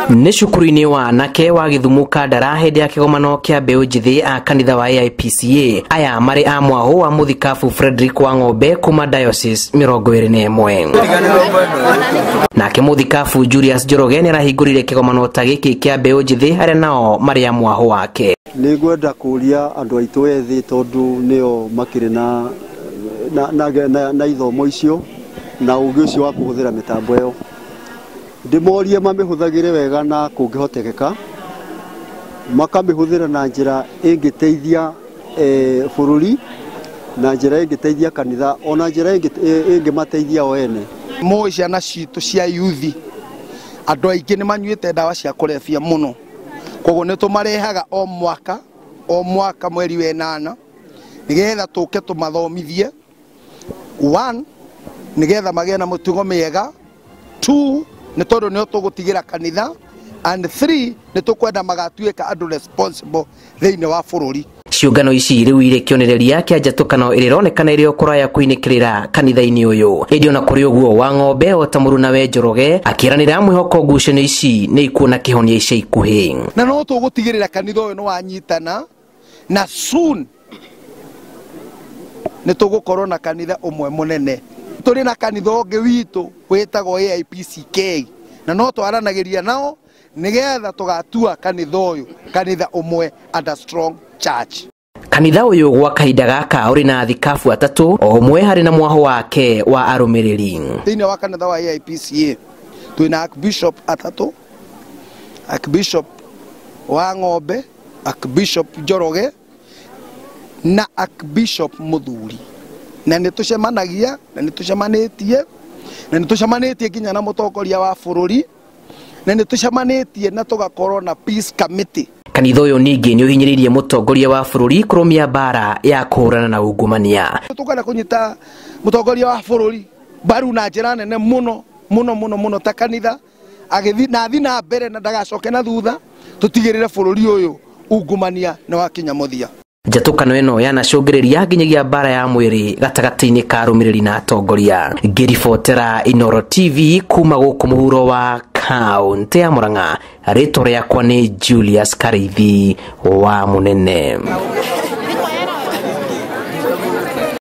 Nĩ cukuru-inĩ wa anake wa Gĩthumo Kandara hĩndĩ ya kĩgomano kĩa mbeũ njĩthĩ a kanitha wa AIPCA. Aya marĩ a mwahũ wa mũthikabu Frederick Wang'ombe kuma Diocese 21. Nake mũthikabu Julius Njoroge nĩarahingũrire kĩgomano ta gĩkĩ kĩa mbeũ njĩthĩ arĩa nao marĩ a mwahũ wake. Nĩngwenda kũria andũ aitũ ethĩ tondũ nĩo makĩrĩ na ithomo icio na ũgĩ ũcio wa kũhũthĩra mĩtambo ĩyo, ndĩmorie mamĩhũthagĩre wega na kũngĩhotekeka makamĩhũthĩra na njĩra ĩngĩteithia bũrũri, na njĩra ĩngĩteithia kanitha, ona njĩra ĩngĩmateithia o ene. Mũĩ ciana citũ cia yuthi andũ aingĩ nĩ manyuĩte ndawa cia kũrebia mũno, koguo nĩ tũmarehaga o mwaka mweri wa 8 nĩgetha tũke tũmathomithie. 1 nĩgetha magĩe na mũtugo mĩega, 2 nĩ tondũ nĩo tũgũtigĩra kanitha, and 3 nĩ tũkwenda magatuĩka andũ responsible thĩinĩ wa bũrũri. Ciũngano ici rĩu irĩ kĩonereria kĩa njatũkano ĩrĩa ĩronekana ĩrĩ o kũraya kũinĩkĩrĩra kanitha-inĩ ũyũ. Ĩndĩ ona kũrĩ ũguo, Wang'ombe o ta mũrunawe Njoroge akĩranĩra mwĩhoko ngucanio ici nĩ ikuona kĩhonia ica ikuhĩ. Na no tũgũtigĩrĩra kanitha ũyũ nĩ wanyitana, na soon nĩ tũgũkorwo na kanitha ũmwe mũnene. Tũrĩ na kanitha ũngĩ witũ wĩtagwo AIPCK, na no twaranagĩria nao nĩgetha tũgatua kanitha ũyũ kanitha ũmwe and a strong church. Kanitha ũyũ gwa kahinda gaka ũrĩ na thikabu atatũ, o ũmwe harĩ na mwahũ wake wa arũmĩrĩri. Thĩinĩ wa kanitha wa AIPCA twĩna Archbishop atatũ, Archbishop Wang'ombe, Archbishop Njoroge na Archbishop Mũthuri. Na nĩ tũcemanagia, na nĩ tũcemanĩtie, na nĩ tũcemanĩtie nginya na mũtongoria wa bũrũri, na nĩ tũcemanĩtie na tũgakorwo na peace committee. Kanitha ũyũ ningĩ nĩ ũhinyĩrĩirie mũtongoria wa bũrũri kũrũmia mbara ya kũhũrana na ungumania. Tũkwenda kũnyita mũtongoria wa bũrũri mbaru na njĩra nene mũno mũno mũno mũno ta kanitha, agĩthiĩ na athiĩ na mbere na ndagacoke na thutha, tũtigĩrĩre bũrũri ũyũ ungumania nĩ wakinya mũthia. Njatũkano ĩno yanacũngĩrĩria nginyagia mbara ya mwĩrĩ gatagatĩ-inĩ ka arũmĩrĩri na atongoria. Ngĩribotera Inooro TV kuma gũkũ mũhuro wa kaũntĩ ya Murang'a, rĩtwa rĩakwa nĩ Julius Kariithi wa Mũnene.